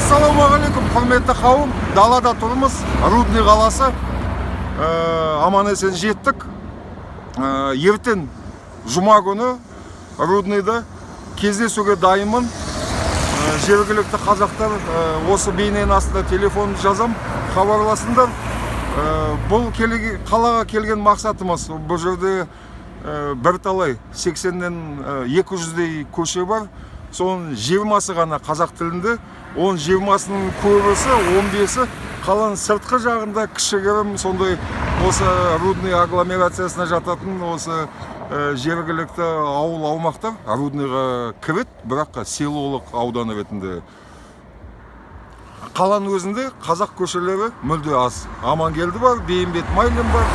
Ассалаумағалейкум, құрметті қауым! Далада тұрмыз, Рудный қаласы. Аман есен жеттік. Ертең, жұма күні, Рудныйда кездесуге дайынмын. Жергілікті қазақтар, осы бейненің астында телефон жазам, хабарласыңдар. Бұл қалаға келген мақсатымыз: бұл жерде бірталай 80-нен 200-дей көше бар, соның 20-сы ғана қазақ тілінде. Оның 20-сының көбісі, 15-і қаланың сыртқы жағында, кішігірім сондай осы Рудный агломерациясына жататын осы жергілікті ауыл аумақтар Рудныйға кіреді, бірақ селолық аудан ретінде. Қаланың өзінде қазақ көшелері мүлде аз. Амангелді бар, Бейімбет Майлин бар,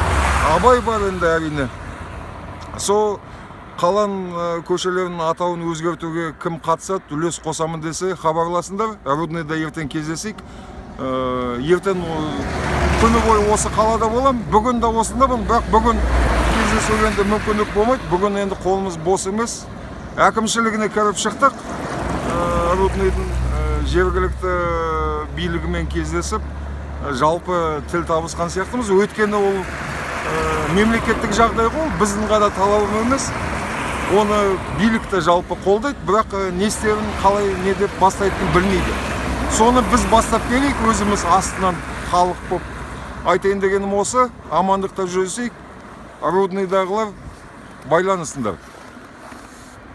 Абай бар енді, әрине. Сол қаланың көшелерінің атауын өзгертуге кім қатысады, үлес қосамын десе, хабарласыңдар. Рудныйда ертең кездесейік. Ертең күні бойы осы қалада боламын. Бүгін де осындамын, бірақ бүгін кездесуге енді мүмкіндік болмайды. Бүгін енді қолымыз бос емес, әкімшілігіне кіріп шықтық. Рудныйдың жергілікті билігімен кездесіп, жалпы тіл табысқан сияқтымыз, өйткені ол мемлекеттік жағдай ғой, ол біздің ғана талабым емес. Оны билік те жалпы қолдайды, бірақ не істерін, қалай, не деп бастайтынын білмейді. Соны біз бастап берейік өзіміз астынан халық болып. Айтайын дегенім осы. Амандықта жүзесейік. Рудныйдағылар, байланысыңдар.